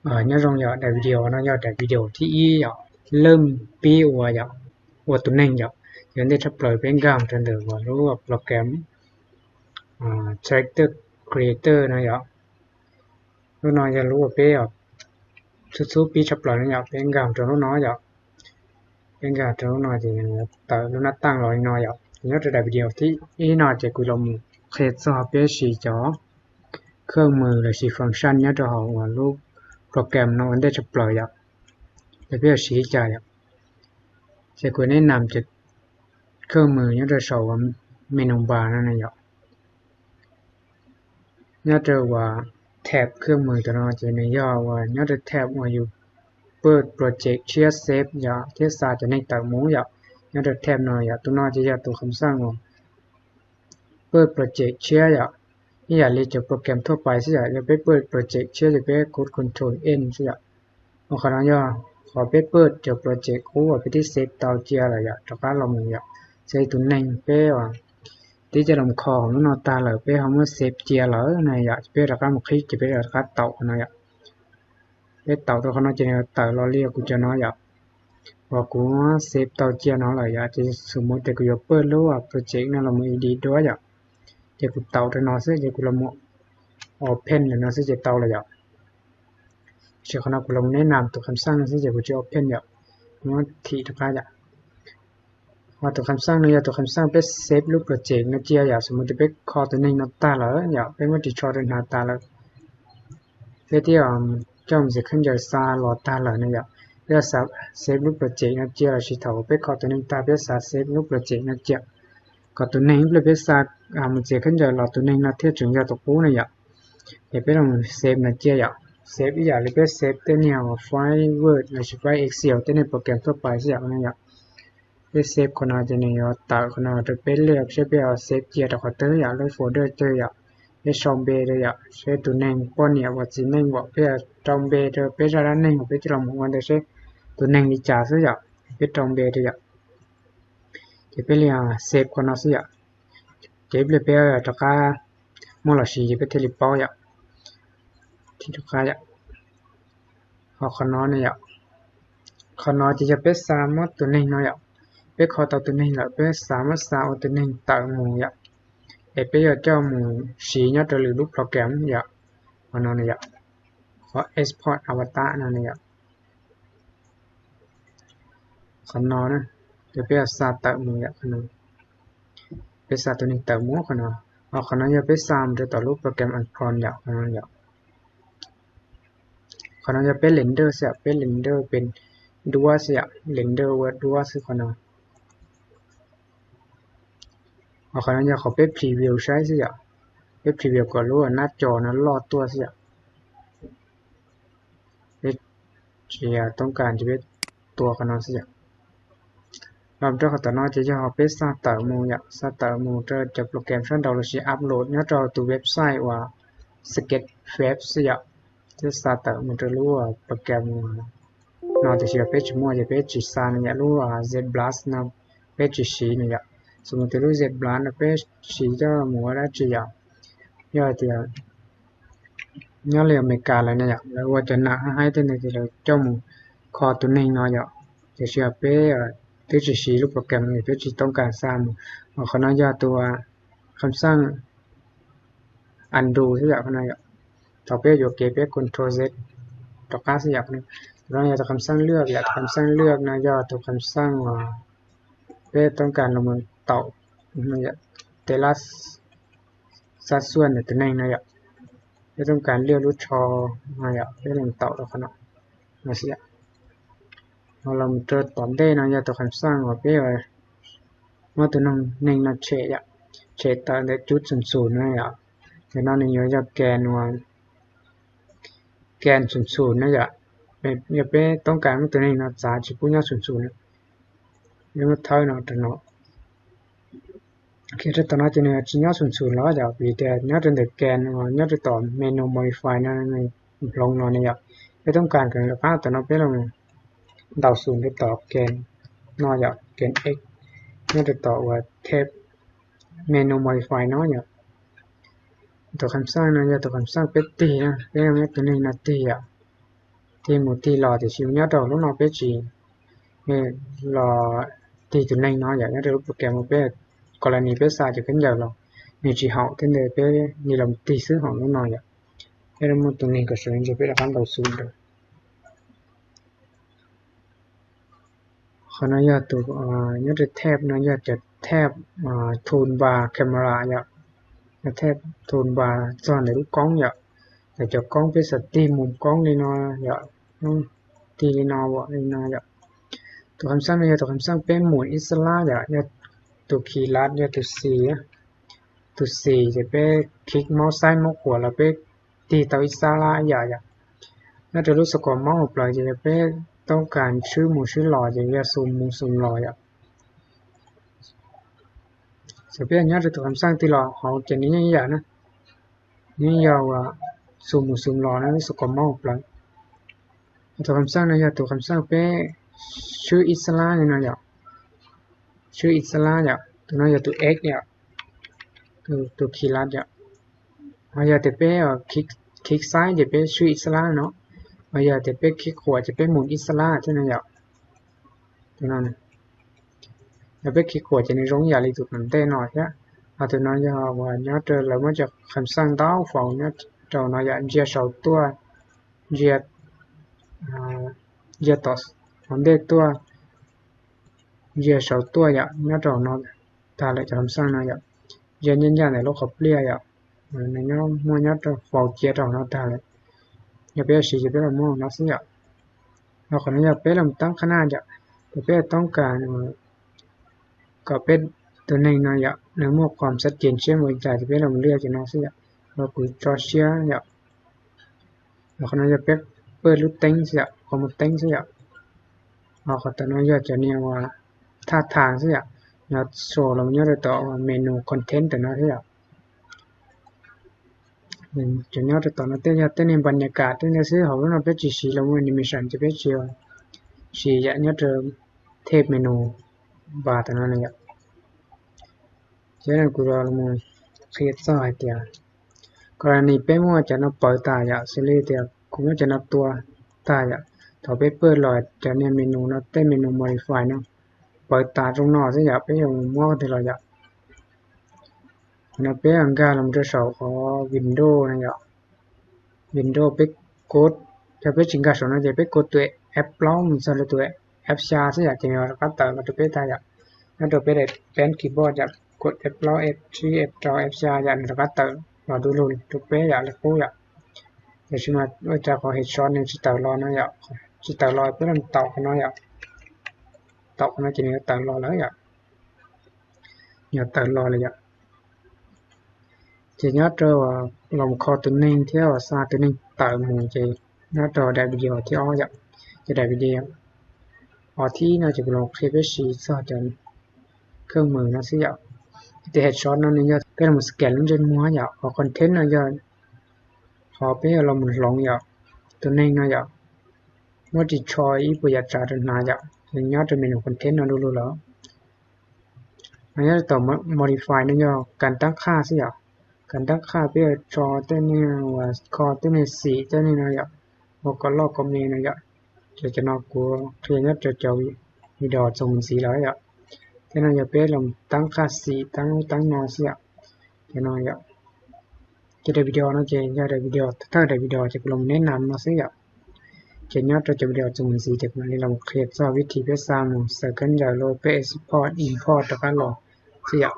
Nyob zoo yom, daim video no yog daim video thib ib yom, leej pib ua yom, ua tus neeg yom. Ces ua ntej tshaj plaws peb nkag rau ntawm lub program Character Creator no yom. Lub no yog lub uas peb xub xub pib tshaj plaws no yom, peb nkag rau lub no yom. Peb nkag rau lub no ces tawm lub nab taj los li no yom. Ces nyob rau daim video thib ib no ces kuv los mus qhia txog peb siv cov khawj mws lossis function nyob rau hauv lub program no ua ntej tshaj plaws yom. Ces peb yuav siv li cas yom? Ces kuv neb nam cov khawj mws nyob rau saum menu bar no na yom. Nyob rau uas tab khawj mws tam no ces nws yog uas nyob rau tab uas yus paj project tshiab save yom, thiab xa cov neeg tawm mus yom. Nyob rau tab no yom, tus no ces yog tus kham xaj uas paj project tshiab yom, ib yam li cov program thuaj pais xwb yom. Yog peb paj project tshiab ces peb kov control N xwb yom. Ua qhov no yog qhov peb paj cov project qub uas peb twb save tau cia lawm yom, rov qab los mus yom. Xws li tus neeg peb tib coj los kho lub no tag lawm, peb ho muab save cia lawm na yom, peb rov qab mus qhib ces peb rov qab taum qhov no yom. Peb taum rau qhov no ces nws tawm los li kuv cov no yom, uas kuv save tau cia no lawm yom. Ces xws li tias kuv yuav paj lub project no los mus edit dua yom, ces kuv taum rau no xwb ces kuv los mus open rau no xwb ces tau lawm yom. Tiam sis qhov no kuv los neb nam tus kham xaj no xwb ces kuv tsis open yom, muab thim rov qab yom. Ho tus kham xaj no yog tus kham xaj peb save lub project no cia yom, xws li tias peb kho tus neeg no tag lawm yom, peb muab ris tsho rau hnav tas lawm, peb twb coj mus txiav khaub ncaws xa los tag lawm na yom. Peb save lub project no cia lossis thaum peb kho tus neeg tag peb xav save lub project no cia kom tus neeg ib pliag peb xa mus txiav khaub ncaws los tus neeg no thiaj tseem yog tus qub na yom. Ces peb los save no cia yom, save ib yam li peb save tej niag file Word lossis file Excel tej niag program thuaj pais xwb yom no yom. Peb save qhov no ces nws yuav tawm qhov no rau peb liaj saib peb yuav save cia rau qhov twg yom, lub folder twg yom. Peb sau npe rau yom, saib tus neeg poj niam uas txiv neej uas peb rau npe rau peb zaj dab neeg uas peb coj los mus ua ntawd saib tus neeg li cas xwb yom. Peb rau npe rau yom. Ces peb li save qhov no xwb yom. Ces ib pliag peb rov qab muab los siv ces peb thiaj li paub yom. Rov qab yom. Ho qhov no ne yom, qhov no ces yog peb xa muab tus neeg no yom, peb kho tau tus neeg lawm peb xav muab xa ua tus neeg tawm mus yom, es peb yuav coj mus siv nyob rau lwm lub program yom. Qhov no ne yom, qhov export avatar no ne yom. Qhov no ces peb yuav xa tawm mus yom, peb xa tus neeg tawm mus qhov no. Ho qhov no yog peb xa mus rau tom lub program Ancon yom, qhov no yom. Qhov no yog peb render xwb yom, peb render pem duab xwb yom, render ua duab xwb qhov no. Ho qhov no yog qhov peb preview saib xwb yom, peb preview kom lub nab co no loj tuaj xwb yom. Peb tsis toob kas ces peb tua qhov no xwb yom. Los rau qhov tom no ces yog peb xa tawm mus yom, xa tawm mus rau cov program sab nraud lossis upload nyob rau tus website uas Sketchfab xwb yom. Peb xa tawm mus rau lub program no tiam sis yog peb tsis muaj ces peb tsis xa no yom, lub ZBrush no peb tsis siv no yom. Xws li tias lub ZBrush no peb siv coj mus ua dab tsi yom, yog tias nyob li Amelikas lawm na yom, lawv ua cov nam haib tej ntawd ces lawv coj mus kho tus neeg no yom. Tiam sis yog peb twb tsis siv lub program no peb tsis toob kas xa mus. Ho qhov no yog tus kham xaj undo xwb yom, qhov no yom. Thaum peb yuam kev peb control Z rov qab xwb yom. Tus no yog tus kham xaj lwaj yom, tus kham xaj lwaj no yog tus kham xaj uas peb toob kas los taum tej lab xab xuaj ntawm tus neeg no yom. Peb toob kas lwaj lub tsho no yom, peb los taum rau qhov no no xwb yom. Ho los rau tom ntej no yog tus kham xaj uas peb muab tus neeg no tshem yom, tshem tawm ntawm cub txhum txhum no yom. Ntawm no nws yuav yog kas uas kas txhum txhum na yom. Yog peb toob kas muab tus neeg no txav tsis pub nyob txhum txhum na, peb muab thawb no rau no. Rau tom no ces nws tsis nyob txhum txhum los yom, vim tias nyob rau ntawm kas uas nyob rau tom menu modify no nws hloov no ne yom. Peb toob kas kom nws rov qab tom no peb los ntaus xum rau tom kas no yom, kas X nyob rau tom uas tab menu modify no yom. Tus kham xaj no yog tus kham xaj peb tig na, peb muab tus neeg no tig yom. tig mus tig los, tiam sis nyob rau lub no peb tsis los tig tus neeg no yom. Nyob rau lub program no peb, kos las nis peb xa cov khaub ncaws los nws tsis haum thiab ntawd, peb nim los tig xwb hauv lub no yom. Peb muaj tus neeg kom sawv ntsees, peb rov qab ntaus xu rau. Qhov no yog tus, nyob rau tab no yog cov tab toolbar camera yom. Cov tab toolbar txog ntawm lub koob yom. Yog cov koob peb xav tig mus koob li no yom, tig li no, li no yom. Tus kham xaj no yog tus kham xaj peb mus ib xab lab yom, yog tus khi lab yog tus xis, tus xis ces peb khi maub saib maub quas los peb tig tau ib xab lab ib yam yom. Nyob rau lub xov kom maub hauv plawv ces yog peb toob kas swb mus swb los ces yog xum mus xum los yom. Txawm peb nyob rau tus kham xaj twg los hauv ces nws yeej ib yam na, nws yeej yog xum mus xum los na lub xov kom maub hauv plawv. Tus kham xaj no yog tus kham xaj peb swb ib xab lab li no yom, swb ib xab lab yom. Tus no yog tus X yom, tus khi lab yom. Ho yog tias peb khi saib ces peb swb ib xab lab no, ho yog tias peb khi quas ces peb mus ib xab lab thiab no yom. Tus no, yog peb khi quas ces nws zoo ib yam li tus tom ntej no thiab. Ho tus no yog uas nyob rau lawv muab cov kham xaj ntau faus nyob rau no yom, ntsia saum tuaj, ntsia, ntsia tom hauv ntej tuaj, ntsia saum tuaj yom, nyob rau no tag lawm cov kham xaj no yom. Ntsia ncaj ncaj ntawm lub qhov pliaj yom, nws nyob muaj nyob rau faus cia rau no tag lawm. Yog peb yuav siv ces peb los muab no xwb yom. Ho qhov no yog peb los tab qhab naj yom, ces peb toob kas kom peb tus neeg no yom nws muaj qhov xav ces siab mus li cas ces peb los lwaj cov no xwb yom. Los kuv tso siab yom. Qhov no yog peb pawj lub teeb xwb yom, qhov muaj teeb xwb yom. Ho qhov tom no yog cov niag uas thaj thas xwb yom, nov tso los nyob rau tom menu content tom no xwb yom. Cov nyob rau tom no tej yog tej niag npas nyas kam tej ntawd xwb, hauv lub no peb tsis siv los muaj animation ces peb tsis siv yom, nyob rau thej menu bar tom no yom. Ces kuv los qhia txog hais tias, kos las nis peb muab cov no pawv tas yom, xws li tias kuv muab cov no tua tag yom, thaum peb pawj los cov niag menu no tej menu modify no pawv tas zoo no xwb yom, peb yuav mus muab qhov twg los yom. Qhov no peb nkag los rau saum qhov Windows no yom. Windows peb kov, yog peb tsis nkag saum no ces peb kov tus F plaub mus txog rau tus F xya xwb yom, ces nws rov qab tawm los rau peb tag yom. Nyob rau peb daim peb keyboard yom, kov F plaub, F tsib, F rau, F xya yom, nws rov qab tawm los du lug rau peb yom, li qub yom. Tiam sis mas ua cas qhov headshot nws tsis tawm los no yom, tsis tawm los peb los taum qhov no yom. Taum qhov no ces nws yuav tawm los lawm yom. Nws yuav tawm los lawm yom. Ces nyob rau los kho tus neeg thiab uas xa tus neeg tawm mus ces nyob rau daim video thib ob yom. Ces daim video thib ib no ces kuv los qhia peb siv txog cov kheej mws no xwb yom. Tias headshot no nws yog peb los scan lub ntsej muag yom, qhov content no yog qhov peb yuav los mus hloov yom, tus neeg no yom, muab ris tsho ib puas yam tsav rau hnav yom, nws nyob rau menu content no du lug lawm. Nyob rau tom modify no yog kas tab qhaj xwb yom. Kas tab qhaj peb yuav tso tej niag uas kho tej niag xim tej niag no yom, ua kom loj kom me no yom. Ces cov no kuv qhia nyob rau cov video txuas mus ntxiv lawm yom. Tej no yog peb los tab qhaj xim tab ub tab no xwb yom. Ces no yom, ces daim video no ces yog daim video, thawj daim video ces kuv los neb nas no xwb yom. Ces nyob rau cov video txuas mus ntxiv ces kuv mam li los qhia txog vib thib peb xa mus xaws khaub ncaws los peb export import rov qab los xwb yom.